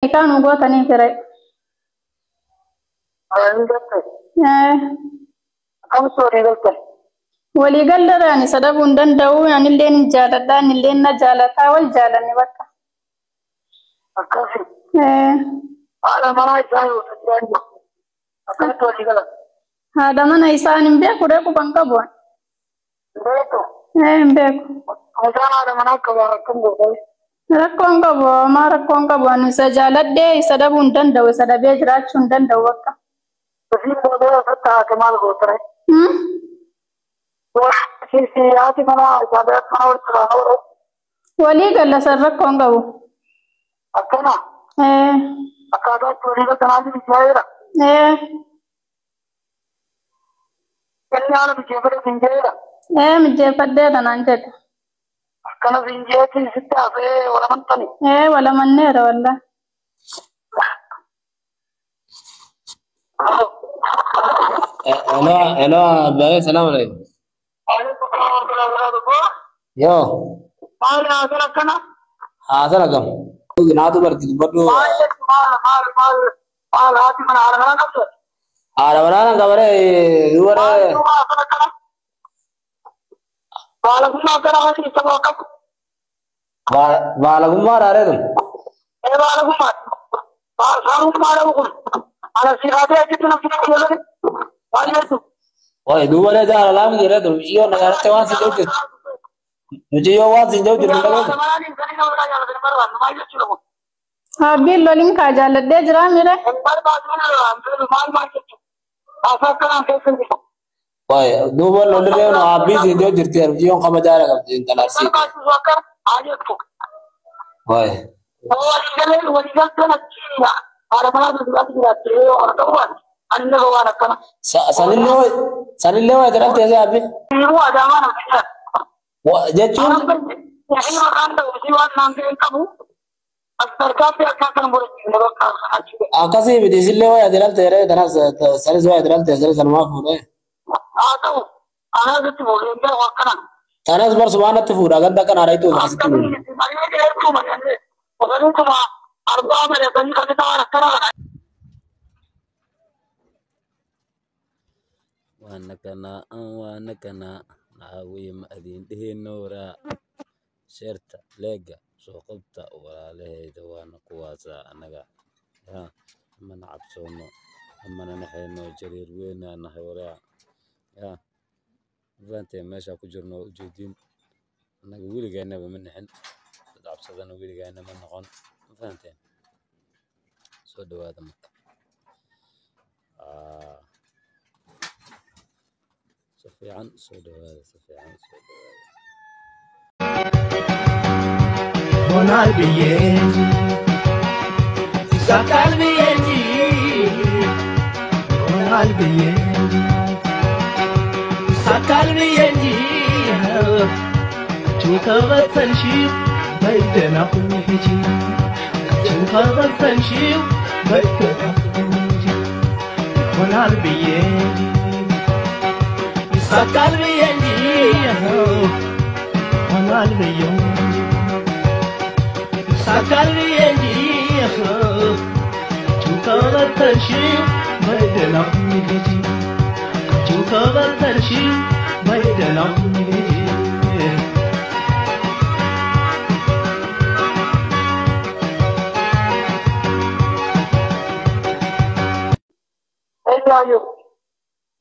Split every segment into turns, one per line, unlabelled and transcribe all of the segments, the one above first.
Nikaa nu gootanii fire.
Akkamitti walii galtan?
Walii gallarra ani isa dhabuu hin danda'u. Anillee ni jaaladha, anillee na jaalataa, wal jaalanne bakka.
Akkasi. Haadha manaa isaa yoo ta'u akkamitti walii galan?
Haadha mana isaan hin beeku, reeku kan qabu.
Beeku.
Hin beeku.
Mucaan haadha manaa qaba akkam gootee?
Rakkoon qabu, homaa rakkoon qabu. Ani isa jaaladhee isa dhabuu hin danda'u, isa dhabee jiraachuu hin danda'u bakka.
Isiin booda irratti haate maal gootare? Haati manaa isaa biratti mana walitti baanoo.
Walii galla, san rakkoon qabu.
Akkana. Akkaataa itti walii galtanaatti mijaa'eera. Inni haala mijeeffate mijaa'eera.
Mijeeffadheera naan jedhe.
Akkana sinjeetti sitti hafee wal amantani.
Wal amanneera wallaahi.
Hello, hello, Abbaye, salam alaikum. Yo,
Maali haasaan akkana?
haasaan akkam? Naatu barti dubbadhu.
Maal jechuun maal maal maal maal haati mana haadha manaa qabdu?
Haadha manaa kan qabaree
Maal
dubaree
duuba haasaan akkana? Baalagummaa akkana kan isa qabu?
Baalagummaa dhaaree tun.
Ee baalagummaa. Baalagummaa dhabu kun. Ana si haatee achitti namni nama jedhani. Maal jechuun?
Oi, dubaree jaalalaa miti jedhee tun. Muciyyoo na jaalatte waan si jedhu jirtu. Muciyyoo waan si jedhu jirtu
Haadha
dhagootu.
manaa dhiisanii nama biraa jaalatanii barbaadnu maal jechuudha kun?
Abbiin lolin kaa jaaladhee jiraa mire.
Hin barbaadu maal maal jechuudha? Haasaa akkanaan keessa hin jiru.
Oi, duuba lolirree nu abbii si jedhu jirti. Muciyyoon kama jaala qabdi intala arsii.
Barbaachisu akka haa jettu.
Oi,
Waliigalee waliigalteen achi haadha manaa biraatti jiraatte yoo ta'u baate ani nama waan akkana.
Sanillee wayi sanillee wayi jedhamte ese abbi.
Yeroo adaamaa nama jiraatu.
Jechuun
Isii maqaan ta'u isii waan naan ga'e hin qabu. As tarkaanfii akka akkana godhachiisne bakka achi ga'e.
Akkasii miti isillee wayi jedhamte jedhee tanas sanis wayi jedhamte sanis sanumaa fuudhee.
Haa ta'u anaa sitti fuudhee hin beeku akkana.
Tanas bar sumaanatti fuudha ganda kana haadha akkasitti
Akkamii
fuudha.
marii dheertuu malee osoo arbaa malee kan ta'an akkana kana.
Waana kana waana kana nacaawiye ma adin dheheenooraa sheerta leega soo qabta walaalahayda waana kuwaasaa annaga yaa amana cabsoono amana naxayno jariir weynaa nahay waraa yaa fahanteen meeshaa ku jirno waa ujeediin annaga weligaanaba ma nixin dad cabsadana weligaana ma noqon ma fahanteen soo dhawaada marka. Si fiican soo dhawaada, si fiican soo dhawaada.
ሆናል ብዬ እንጂ ይሳካል ብዬ እንጂ ይሆናል ብዬ እንጂ ይሳካል ብዬ እንጂ አንቺን ከበተንሺው በይ ደህና ሁኚ ሂጂ አንቺን ከበተንሺው በይ ደህና ሁኚ ሂጂ ይሆናል ብዬ እንጂ ይሳካል ብዬ እንጂ ይሆናል ብዬ እንጂ ይሳካል ብዬ እንጂ አንቺን ከበተንሺው በይ ደህና ሁኚ ሂጂ አንቺን ከበተንሺው በይ ደህና ሁኚ ሂጂ።
Eenyu?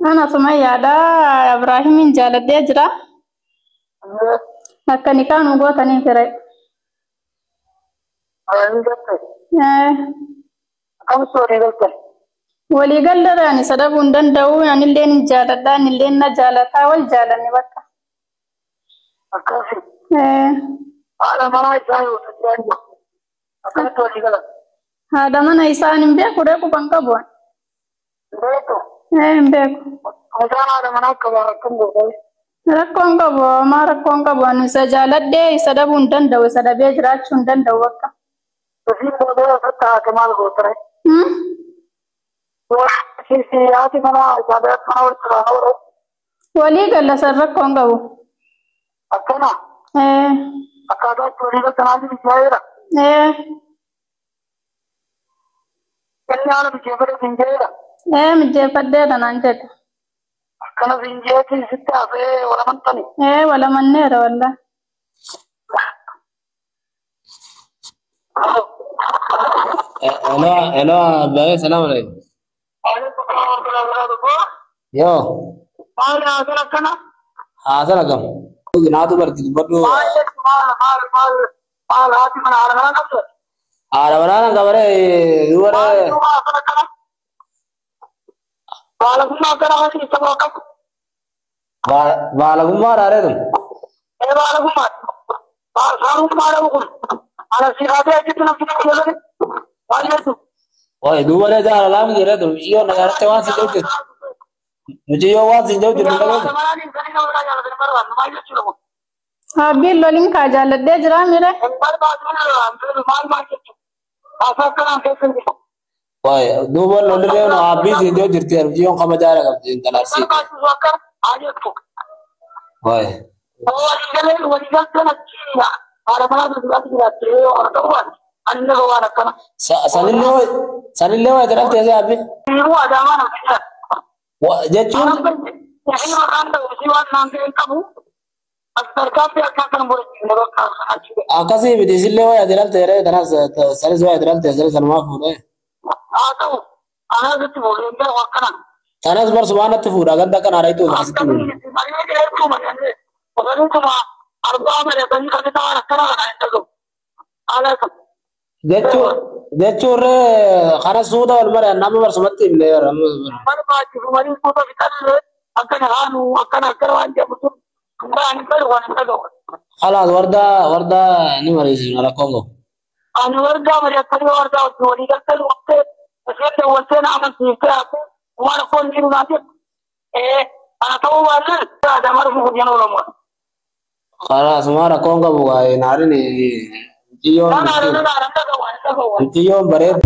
Ana Sumayyaadha. Ibraahimin jaaladhee jira. Akka nikaa nu gootanii fire.
Walii galte. Akkamitti walii galtan?
Walii gallarra ani isa dhabuu hin danda'u. Anillee ni jaaladha, anillee na jaalataa, wal jaalanne bakka.
Akkasi. Haadha manaa isaa yoo ta'u akkamitti walii galan?
Haadha mana isaan hin beeku, reeku kan qabu.
Beeku.
Hin beeku.
Mucaan haadha manaa qaba akkam gootee?
Rakkoon qabu, homaa rakkoon qabu. Ani isa jaaladhee isa dhabuu hin danda'u, isa dhabee jiraachuu hin danda'u bakka.
Isiin booda irratti haate maal gootare? Haati manaa isaa biratti mana walitti baanoo.
Walii galla, san rakkoon qabu.
Akkana. Akkaataa itti walii galtanaatti mijaa'eera. Inni haala mijeeffadhe siin jedheera.
Ee mijeeffadheera naan jedhe.
Akkana siin jeetii sitti haasa'ee wal amantani.
Ee wal amanneera wallah.
Hello, hello, abbaa salaam alaikum. Yoo,
Maal haasa'an akkana?
haasala kam? Naatu barti dubbadhu.
Maal jechuun maal maal maal maal haati mana haala kanaa qabdu?
Haadha manaa qabaree
Maal
dubaree
duuba haasa'an akkana? Baalagummaa akkana haati isa qabu.
baalagummaa dhaaree tun.
Ee baalagummaa. Saarummaa dhabu kun. Ana siikaatee achitti namni tokko jedhani. Maal jechuun?
Wayi dubaree jaalalaa miti jedhee tun mucayyoo na jaalattee waan siin jedhu jirtu. Mucayyoo waan siin jedhu jirtu dhagootu.
Abbiin lolin kaa jaalladhee jiraa mire.
Wayi duuba lolirree nu abbii siin jedhu jirti mucayyoon kama jaala qabdi intala arsii. Wayi. Sanillee wayi sanillee wayi jedhamtee si abbi. Jechuun akkasii miti isillee wayi jedhamtee ree tanas sanis wayi jedhamtee sanis sanumaa fuudhee. Tanas bar sumaanatti fuudha ganda akkana haadha itti akkasitti fuudha. Jechuun jechuun ree kana suuta wal mare nama barsumatti himne خلاص warda warda ni mariisinu rakkoon qabu.
Ani wardaa mari'attanii wardaa wajjin walii galtanii waqtee isheen dawwaltee na amansiiftee hafe waan rakkoon jiru naan jettu. Ee ana ta'uu baannaan adama dhufu guyyaan oolamu.
خلاص ما rakkoon qabu waa'ee naarin mucayyoon
Naan haala naan haala dhaga'u waan dhaga'u.
mucayyoon bareedu.